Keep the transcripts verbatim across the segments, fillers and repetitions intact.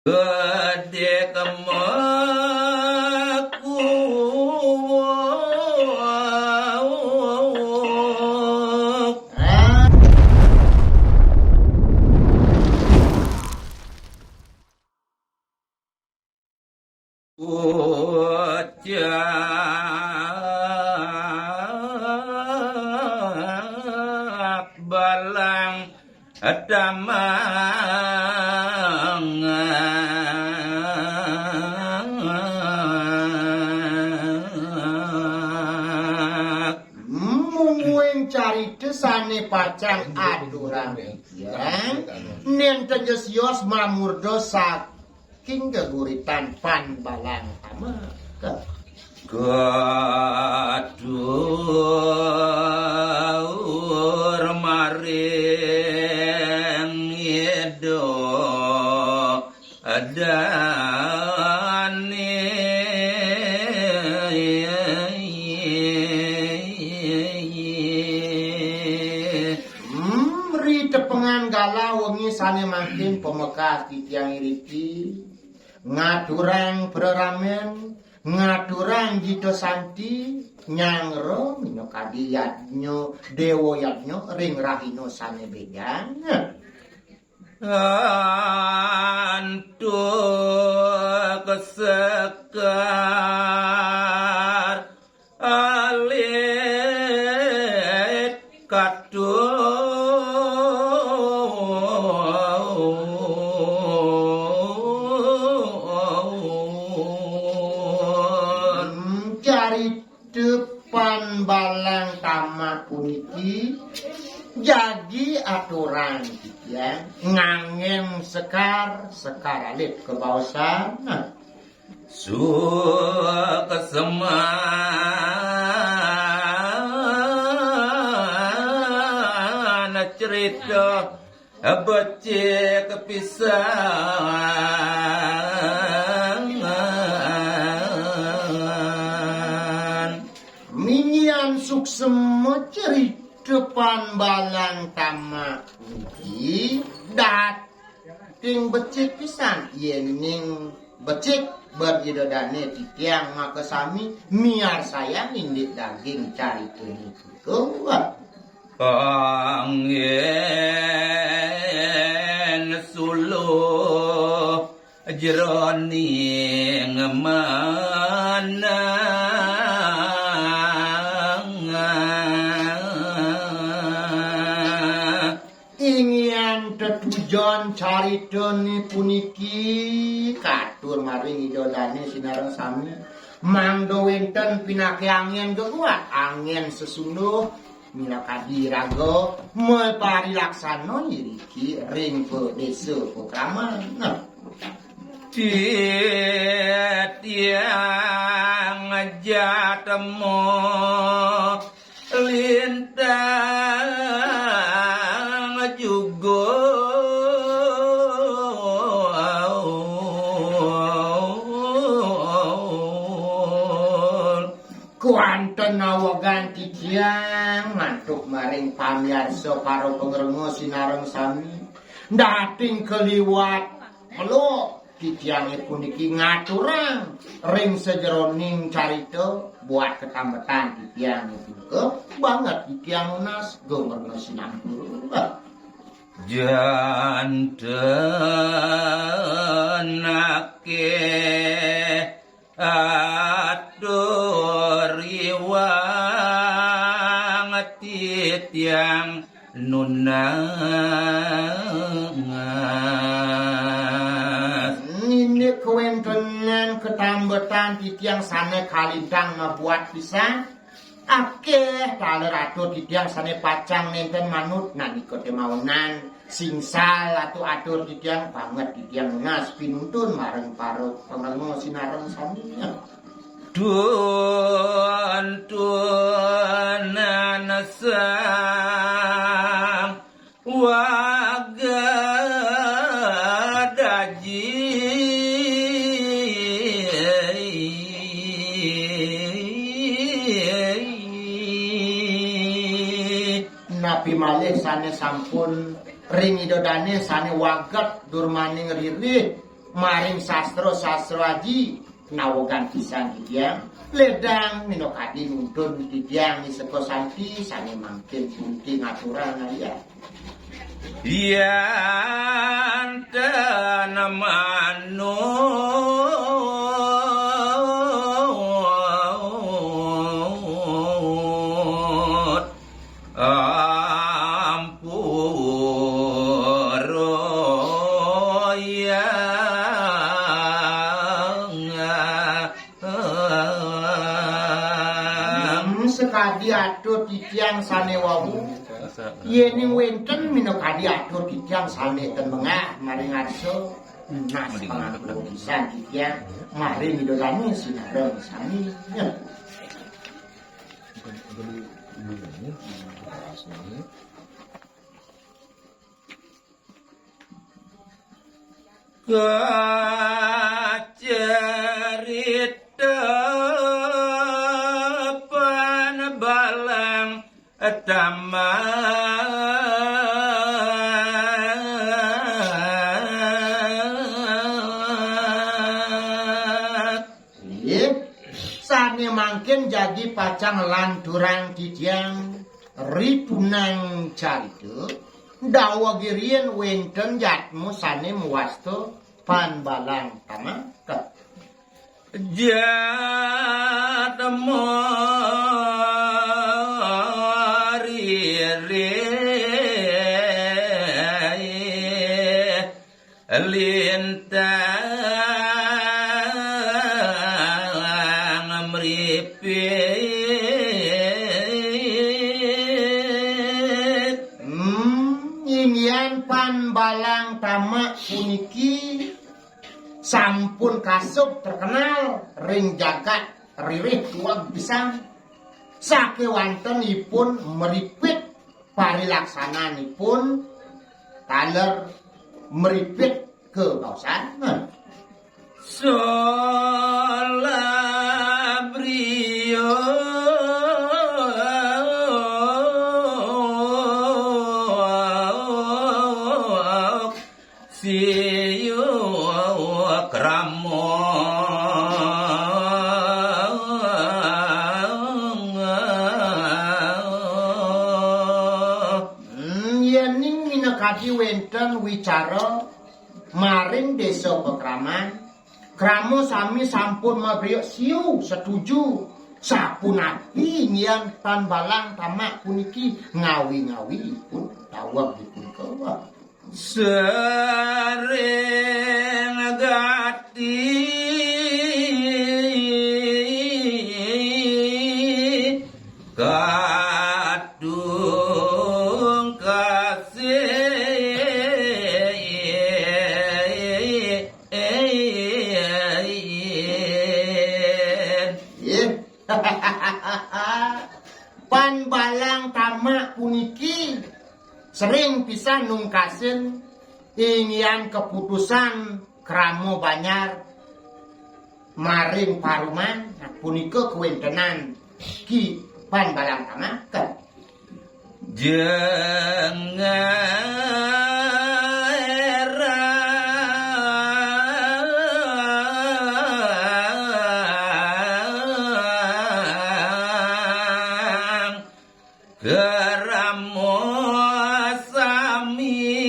Gedé kemaku. Ucap balang damang. Mungguing carita sané pacang aturang titiang, nénten ja sios mamurda saking geguritan Pan Balang Tamak. Katur maring Ida Dané. Hmm, ri tepengan galah wengi sané mangkin pamekas titiang iriki ngaturang praramen, ngaturang jita santi, nyanggra minakadi yadnya, déwa yadnya ring rahina sané bédang. Antuk sekar alit katur. Hmm, carita Pan Balang Tamak puniki jagi aturang titiang nganggén sekar, sekar alit kabaosan. Nah, suksman carita becik pisan. Minggihan suksma carita Pan Balang Tamak niki dating becik pisan, yéning becik bab Ida Dané titiang makasami miarsayang indik daging carita niki. Kuat. Anggén suluh jroning manah. Inggihan tetujon caritané puniki katur maring Ida Dané sinareng sami, mangda wénten pinaké anggén geguat, anggén sesuluh, minakadi raga maparilaksana iriki ring padésa pakraman. Nah. Titiang jatma lintang jugul. Kuanten awegan titiang mantuk maring pamiarsa para pangrenga sinareng sami. Dating kaliwat melo titiangé puniki ngaturang ring sajeroning carita buat katambetan titiangé punika banget titiang nunas gumrena sinampura. Janten akéh atur iwang titiang nunas. Indik kawéntenan katambetan titiang sané kalintang mabuat pisan. Akéh taler atur titiang sané pacang nénten manut, nah nika té mawinan singsal atur-atur titiang banget titiang nunas pinuntun mareng para pangrenga sinareng sami. Tuntunan sang wagad aji. Napi malih sané sampun ring Ida Dané sané wagad durmaning ririh Maring sastra-sastra aji, nawegang pisan titiang, ledang minakadi nuntun titiang ing seka santi sané mangkin punti ngaturang ayah. Yan ten manut ampura yang. Hmm, sakadi atur titiang sané wau, yéning wénten minakadi atur titiang sané ten bengah maring arsa, nas pangapura pisan titiang maring Ida Dané sinareng sami. Kacarita pan balang tamak. Inggih, sané mangkin jagi pacang lanturang titiang ripunang carita, daweg riin wénten jatma sané mawasta pan balang tamak. Jatma ririh lintang mripit. Hmm, inggihan pan balang tamak puniki sampun kasub terkenal ring jagat ririh tuweg pisan. Sakéwanten ipun mripit parilaksananipun taler mripit kabaosan. Salabriya siu krama. Hmm, yéning minakadi wénten wicara maring désa pakraman, krama sami sampun mabriya siu setuju. Sapunapi inggihan tan balang tamak puniki ngawi-ngawi ipun daweg ipun kawah. Sering gati kadung kasih. Nggih. Pan balang tamak puniki sering pisan nungkasin inggihan kaputusan krama banjar maring paruman, nah, punika kawéntenan Ki Pan Balang Tamak. Jengerang krama sami.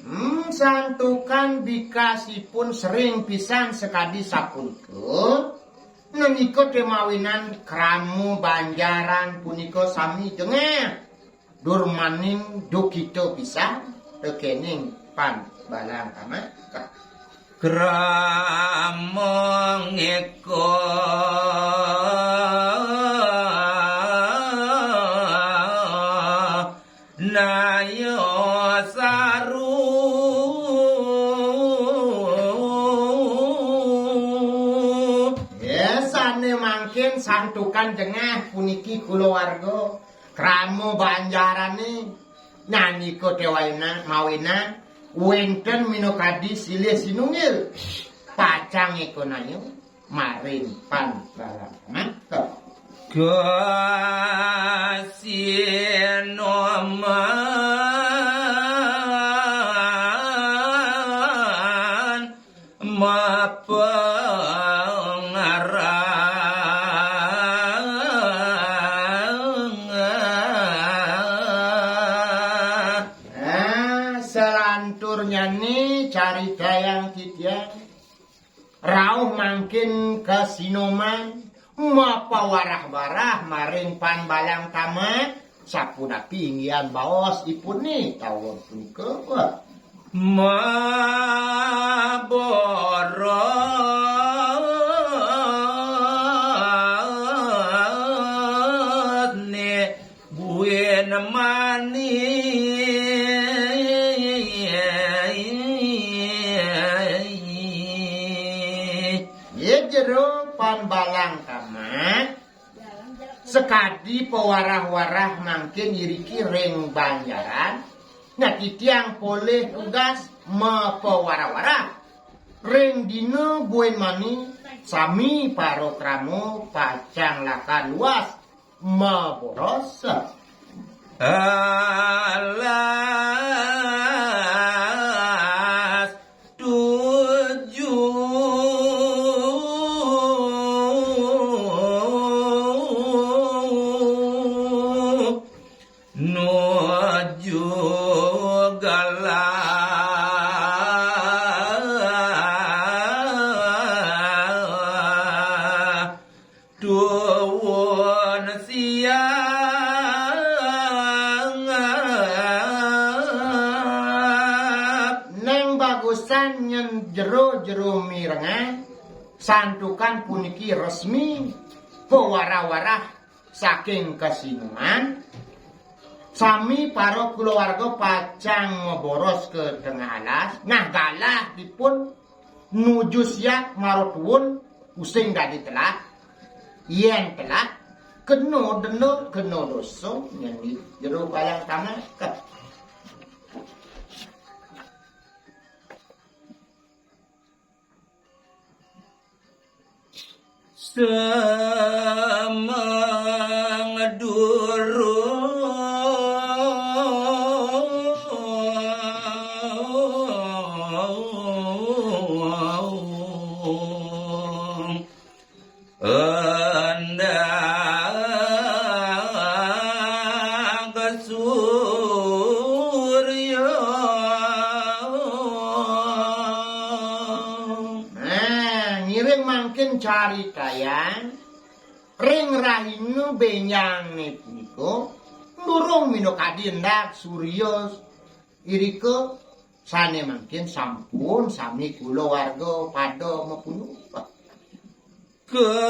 Hmm, santukan bikasipun sering pisan sakadi sapunika, menika té mawinan krama banjaran punika sami jengah. Durmaning dukita pisan tekening pan balang tamak. Krama ngéka naya saru. Ya, sané mangkin santukan jengah puniki kulawarga. Krama banjarané, nyanika té wayna-, mawinan wénten minakadi silih sinunggil pacang ékonaya maring pan balang. Nah, to. Kasinoman mapangarang. Nah, selanturnya nih carita yang titiang rauh mangkin kasinoman mapawarah-warah maring Pan Balang Tamat, sapunapi inggihan baos ipun nih, tawon punika. Maboros nih buin mani. Ye jero Pan Balang Tamat, sakadi pawarah-warah mangkin iriki ring banjaran, nah titiang polih tugas mapawarah-warah. Ring dina buin mani, sami parokrama pacang lakar luas maboros. Alas tujuh nuju galah tuwun siang. Nang bagusan nyen jero-jero mirengang, santukan puniki resmi pawarah-warah saking kasinoman, sami para kulawarga pacang maboros ka tengah alas. Nah, galah dipun nuju siang mara tuwun, tusing dadi telah. Yen telah, kena denda, kena dosa, nyen jero Balang Tamat. Semeng durung endah surya. Nah, ngiring mangkin caritayang, ring rahina benjangne punika, durung minakadi endah surya irika, sane mangkin sampun sami kulawarga pada mapunduh. Kramane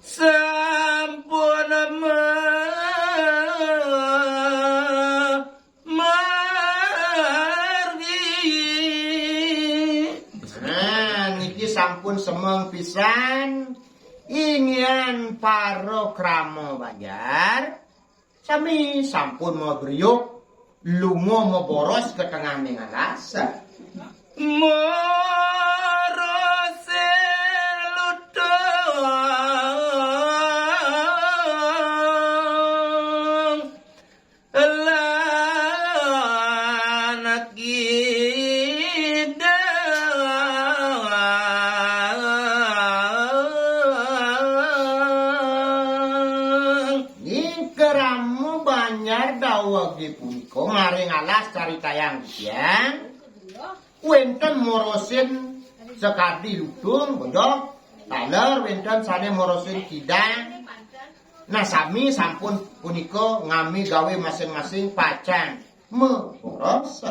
sampun ma-, margi. Nah, niki sampun semeng pisan inggihan parokrama banjar. Sami sampun magriuk, lunga maboros ka tengahing alas. Morose lutung lan kidang. Ing krama banjar dawege punika maring alas caritayang titiang. Wenten morosin sakadi lutung, bodog, taler, wenten sane morosin kidang. Nah, sami sampun punika ngami gawe masing-masing pacang maboros.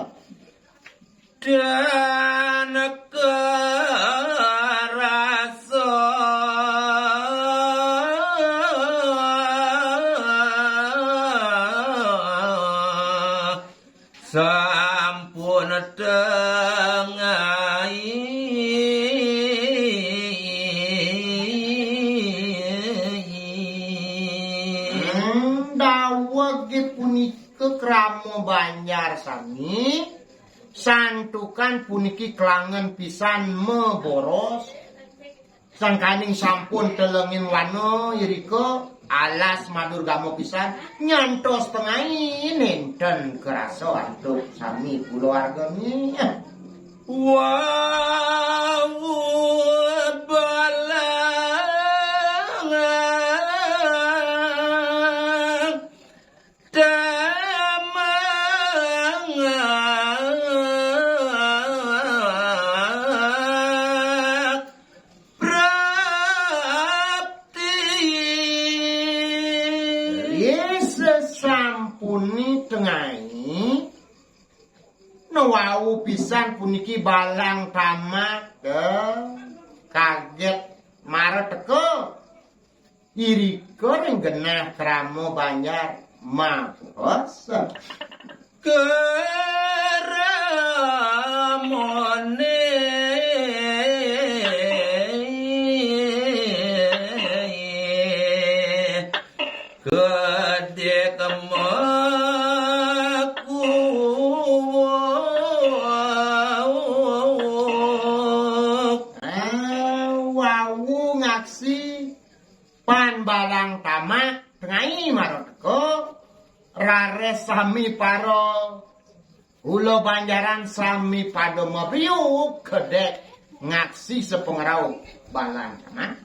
Dan karasa sampun tengai. Hmm, dawege punika krama Banjar sami, santukan puniki klangen pisan maboros, sangkaning sampun telengin wana irika, alas madurgama pisan, nyantos tengai nenten kerasa antuk sami kulawargane. Wau balang tamang prapti. Sesampune tengai, nawau pisan puniki balang tamak, eh, kaget mara teka. Irika ring genah krama banjar mapos. Kramane gedhe kemaku. Ah, wau ngaksi pan balang tamak tengai mara teka, raris sami para ula banjaran sami pada mabriuk kedek ngaksi sapangrauh balang tamak.